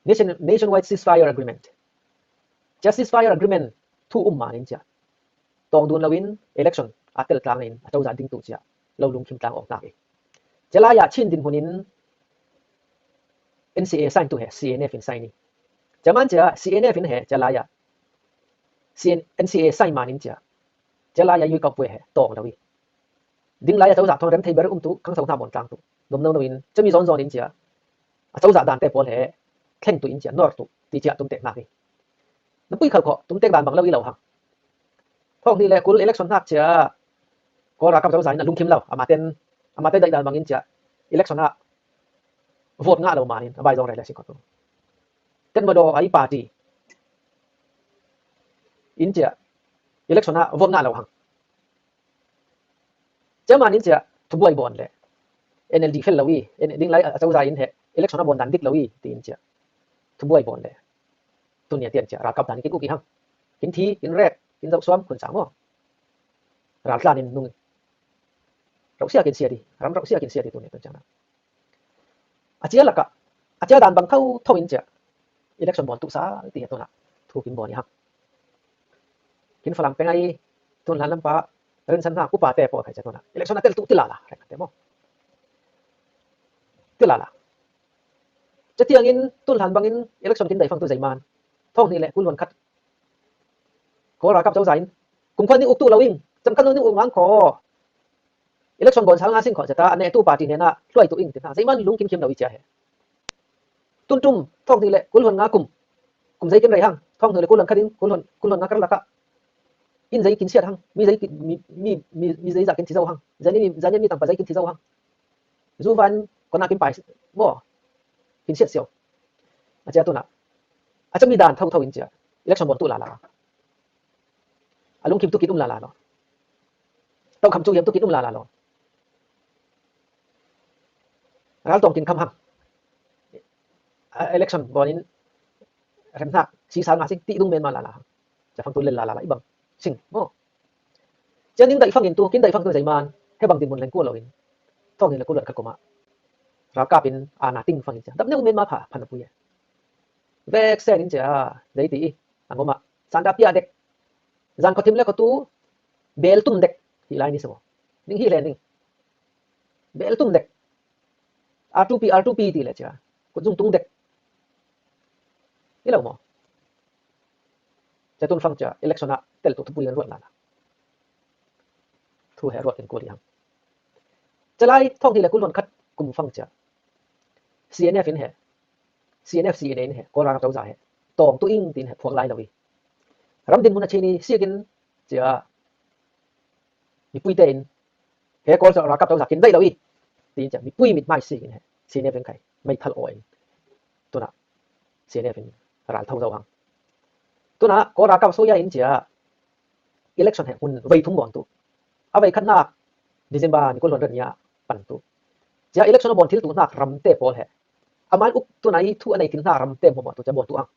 Nation, Nationwide Ceasefire Agreement. Cia ceasefire agreement thu um man in cia tawng dun lo in election a tel tlang in a cozah ding tu cia lo lungkhim tlang awk hnak i. Cia lai ah Chin dinhmun in N C A sign tu he C N F in sign i. Cia man cia C N F in he cia lai ah C N, N C A sign man in cia cia lai ah yui kau pue he tawng lo i. Ding lai ah cozah thawn rem thei ber um tu khang so hna bawn tlang tu. Nuam no no in cami zawn zawn in cia a cozah dan te pawl he thleng tu in cia nor tu ti cia tum tek hnak i. Na pui khal kho tum tek dan bang lo i lo hang. Thawng hnih le kul election hnak cia Kawl ralkap cozah in a lungkhim lo. Amah ten, amah te daih dan bangin cia election ah vote ngah lo man in a bai zong rel le sing kho tu. Ken madaw ai party in cia election ah vote ngah lo hang. Cia man in cia thubuai bawn le N L D fel lo i, ding lai a cozah in he election a bawn dan dik lo i ti in cia thubuai bawn le tun nia tian cia ralkap dan kin uk i hang. Kin thi, kin rek, kin zoh suam khun sang maw? Ral tlan in nung i. Rauhsia kin siat i, ram rauhsia kin siat i tun nia tun ciang na. A cia lakah a cia dan bang tho tho in cia election bawn tu sa ti he tun ah thu kin bawn i hang. Kin Falam peng ai tun hlan lampa rinsan hna upa te pawl khai cia tun ah election a tel tu ti lala rek te maw? Ti lala. Cia tiangin tun hlan bangin election kin dai fang tu zeiman thawng hnih le kul hluan khat Kawl ralkap cozah in kum khuan ning uk tu lo in cam khan ning uk ngang kho. Election bawn sal nga sing kho cia ta a neh tu party hnenah hluai tu in ti hna zeiman lungkim khim lo i cia he. Tun tum thawng hnih le kul hluan nga kum kum zei kin rei hang, thawng hnih le kul hluan khat in kul hluan, kul hluan nga kar lakah in zei kin siat hang, mi zei kin, mi, mi, mi, mi zei zah kin thi zo hang, zan mi, zan mi tangpa zei kin thi zo hang. Zu van kona kin pai maw? Kin siat sio. A cia tun ah a cami dan tho tho in cia election bawn tu lala. A lungkhim tu kin um lala lo. Tokham cu hiam tu kin um lala lo. Ral tawng kin kham hang. A election bawn in remhnak sisa nga sing ti dung men ma la la. Ca fang tu lel la la la i bang sing mo. Cia ning daih fang in tu, kin daih fang tu zeiman, he bang dinmun leng kul lo in, thawng ni le kul lo kha koma ralkap in a na ting fang in cia dap neu men ma pha phan a pui e. Vek sen in cia dei ti i a ngoma sanda pia dek, zan kho thim le kho tu bel tum dek hi lai ni se mo. Ning hi le ning bel tum dek. R two P, R two P ti le cia kut zung tung dek. I lo mo. Cia tun fang cia election a tel tu thupui an ruat la la. Thu he ruat in kul i hang. Cia lai thawng hi le kul hon khat kum fang cia CNF in he, CNF CNA in he, Kawl ralkap cozah he tawng tu ing tin he phuak lai lo i. Ram dinmun a chini siakin cia mipui te in he Kawl ralkap cozah kin daih lo i tin cia mipui mit mai siakin he CNF in khai mai thal aw in tuna CNF in ral tho zo hang. Tuna Kawl ralkap suya in cia election he hun vei thum bawn tu. A vei khatnak December ni kul hon ran nia pan tu. Cia election a bawn thil tu hnak ram te pawl he. A man uk tuna i thu a nei thil hnak ram te bawn tu cia bawn tu ang.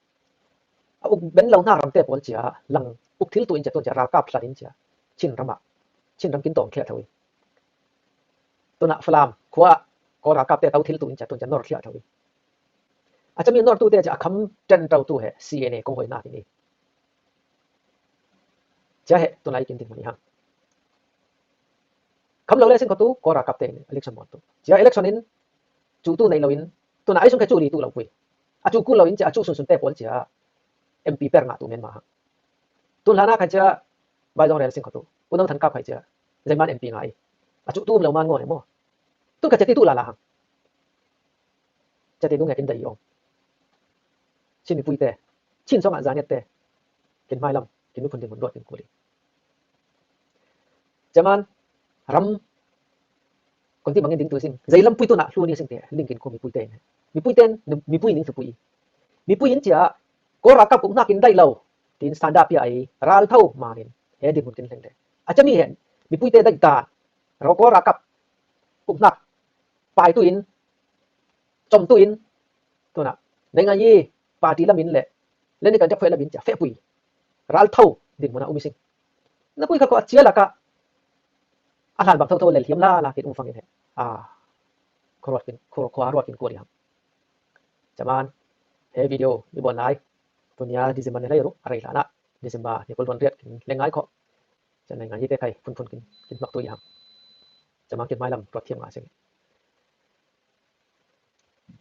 A uk ben lo hnak ram te pawl cia lang uk thil tu in cia tun cia ralkap hlat in cia Chin ram ah, Chin ram kin tawng thliah tho i. Tuna Falam khua Kawl ralkap te tau thil tu in cia tun cia nor thliah tho i. A cami nor tu te cia a kham ṭen ṭau tu he CNA kong hoi nak in i. Cia he tuna i kin ding mani hang. Kham lo le sin kho tu Kawl ralkap te in election bawn tu. Cia election in cu tu nei lo in tuna ai sung khe cu li tu lo pui. A cu kul lo in cia a cu sun sun te pawl cia MP per nga tu men ma hang. Tun hlana kha cia bai zong rel sin kho tu. Pu Nau Thang kap khai cia zeiman MP nga i. A cu tu um lo man ngo ne mo. Tun kha cia ti tu la la hang. Cia ti dung e kin dai i om. Chin mipui te, Chin song ah zaniat te kin hmai lam kin miphun dinmun ruat kin kul i. Cia man ram kon ti bangin ding tu sing. Zeilam pui tuna hlun i sing te ling kin kho mipui te in. Mipui ten mipui ning thupui i. Mipui in cia Kawl ralkap uk hnak in daih lo tin sanda pia i ral tho man in he dinmun kin hleng te. A cami he mipui te daih dan Kawl ralkap uk hnak pai tu in com tu in tuna nei ngai i party lam in le le ni kan tek feh lam in cia feh pui ral tho dinmun a um i sing. Na pui kha kho a cia laka a hlan bang tho tho lel hiam la la kin um fang in he. A kho ruat kin kho kho ruat kin kual i hang. Cia man he video i bawn lai tunia December ni hlei ru a rei hlan ah December ni kul hon riat kin leng ngai kho. Cia nei ngai i te khai phun phun kin kin hmak tu i hang. Cia man kin hmai lam ruat thiam nga sing.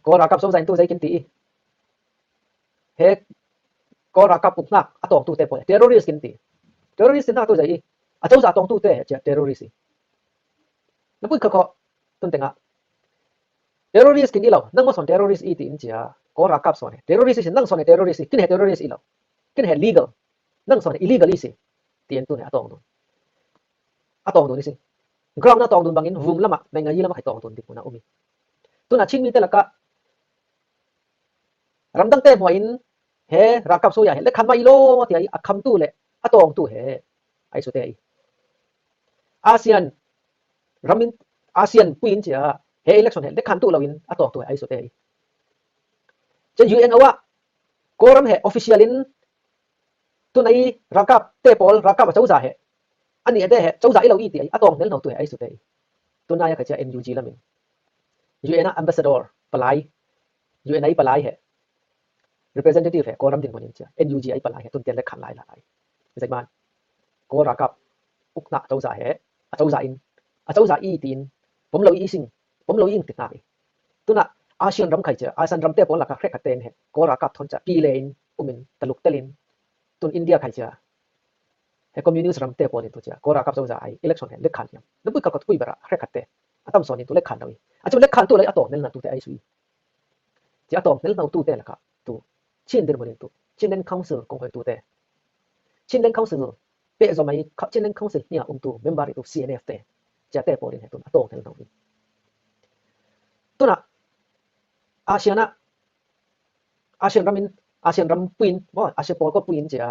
Kawl ralkap cozah in tu zei kin ti i. He Kawl ralkap uk hnak a tawng tu te pawl terrorist kin ti. Terrorist in hnak tu zei i. A cozah tawng tu te cia terrorist i. Na pui kha kho tun tengah terrorist kin i lo, nang maw sawn terrorist i ti in cia Kawl ralkap sawn he terrorist i si, nang sawn he terrorist i, kin he terrorist i lo, kin he legal, nang sawn he illegal i si ti in tun he a tawng dun. A tawng dun i si. Ground a tawng dun bangin vum lamah nei ngai i lamah khai tawng dun ding hmun a um i. Tuna Chin mi te lakah ramdang te hmuah in he ralkap suya he lekhan mah i law tia i a khamtu le a tawngtu he ai sute i. ASEAN ramin ASEAN pui in cia he election he lekhan tu lo in a tawngtu he ai sute i. Cia UN awah Kawlram he official in tuna i ralkap te pawl ralkap a cozah he a nih a te he cozah i lo i ti a tawng hnel no tu he ai sute i. Tuna i a kha cia NUG lamin UN a ambassador palai, UN a i palai he representative he Kawlram dinmun in cia NUG a i palai he tun tian le khan lai lai. Zeman Kawl ralkap ukna cozah he a cozah in a cozah i tin pom lo i sing pom lo i ing ti hna i. Tuna ASEAN ram khai cia ASEAN ram te pawl laka hrekhat ten he Kawl ralkap thawn cia pi le in umin taluk telin tun India khai cia he communist ram te pawl in tu cia Kawl ralkap cozah ai election he lekhan hiam na pui kha kha pui bera hrekhat te a tam sawn in tu lekhan lo i a cu lekhan tu lo i a tawng hnel na tu te ai sui. Cia a tawng hnel no tu te lakah tu Chin dirhmun in tu Chinland Council kong hoi tu te Chinland Council pehzom ai Chinland Council hnia um tu member i tu CNF te cia te pawl in he tun a tawng hnel no i. Tuna ASEAN a ASEAN ram in ASEAN ram puin maw ASEAN pawl ko puin cia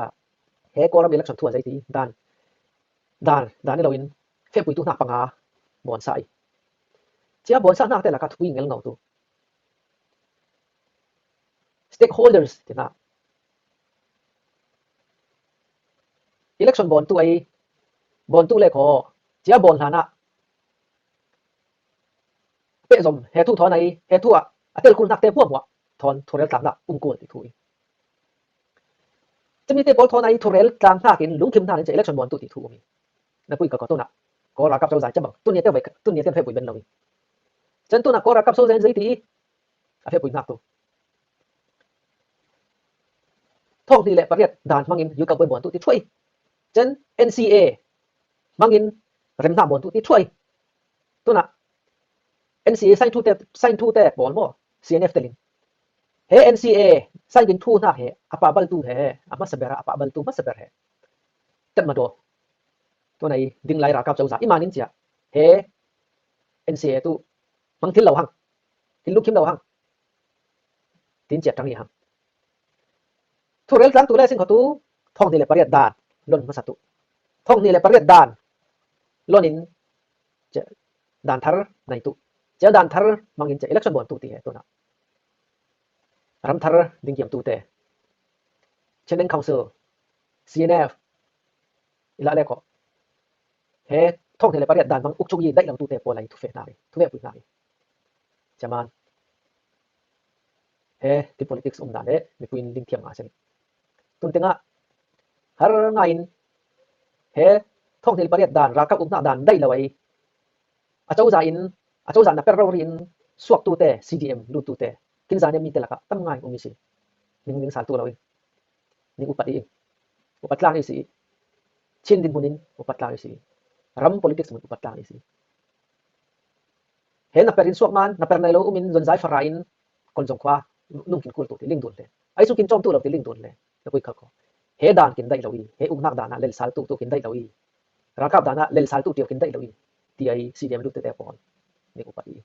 he Kawlram election thu a zei ti dan dan dan i lo in fepui tu hnak panga bawnsa i. Cia bawnsa hnak te lakah thu i ngel no tu stakeholders tina election bawntu ahi, bawntu le khaw, cia bawn hlanah pehzom he thu thawn ahi, he thu ah a telkul nakte hmuahhmuah thawn thurel tlangnak um kul ti thu hi. Cemite pawl thawn ahi thurel tlangnakin lungkhim hnakin cia election bawntu ti thu um hi. Na pui ka kawtunah kawl ralkap cozai cabang tuniate vai tuniate fepui ben lo hi. Cen tunah kawl ralkap cozai zei ti a fepui hnak tu. Thawng hnih le pariat dan hmangin youth cowboy bawntu ti thuai. Cen N C A hmangin remhnak bawntu ti thuai. Tunah N C A sign thute, sign thute pawl maw, C N F telin. He N C A sign in thu hnak he a pahbaltu he, a hmasa ber a pahbaltu hmasa ber he. Tet madaw. Tunah i ding lai ralkap cozah i manin cia he N C A tu hmang thil lo hang, thil lungkhim lo hang. Tin cia tang i hang. Thurel tlangtu le singkhawtu thawng hnih le pariat dan lon hmasa tu. Thawng hnih le pariat dan lonin cia dan thar nai tu. Cia dan thar hmangin cia election bawntu ti he tunah. Ram thar dingkiamtute, Chinland Council, C N F, i lah le khaw. He thawng hnih le pariat dan hmang ukcuk i daih lo tute pawl ahi thufe hna hi, thufe pui hna hi. Cia man he ti politics um dan le mipui in lingthiam nga seng. Tun tengah har ngaiin he thawng hnih le pariat dan, ralkap uknak dan daih lo ahi. A cozah in, a cozah na per rori in suaktute, C D M luttute, kin zan mite lakah tam ngai um i si. Ning ning sal tu lo in, ning upat i, upat tlang i si. Chin dinhmun in upat tlang i si. Ram politics mun upat tlang i si. He na per in suak man, na per nai lo um in zonzai fara in kon zong khua, nung kin kul tu ti ling dun le. Ai su kin cawm tu lo ti ling dun le. Na pui khal khaw. He dan kin daih lo i, he uknak dan ah lelsal tu tu kin daih lo i. Ralkap dan ah lelsal tu ti kin daih lo i. Ti ahi C D M luttute pawl ning upat i.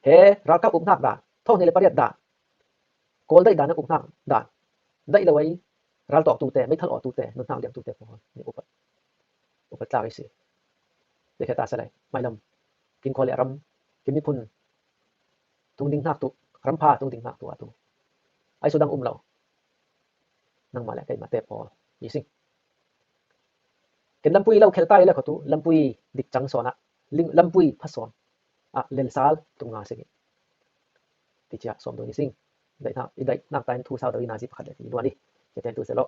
He ralkap uknak dan, thawng hnih le pariat dan, kawl daih dan a uknak dan, daih lo ahi raltawktute, meithal awtute, nunhnak liamtute pawl ning upat, upat tlak i si. Te kheta salai mailam kin khaw le ram, kin miphun tung ding hnak tu, rampha tung ding hnak tu a tu. Ai su dang um lo. Nangmah le keimah te pawl i sing. Ken lampui lo kheltai le kho tu, lampui dik cang sawn ah, ling-, lampui pha sawn ah lelsal tung nga sing. Ti cia sawm dun i sing. Daih hnak, i daih hnak ta in thu sau dau i nazi pakhat le ti luan i. Cia ten tu se lo.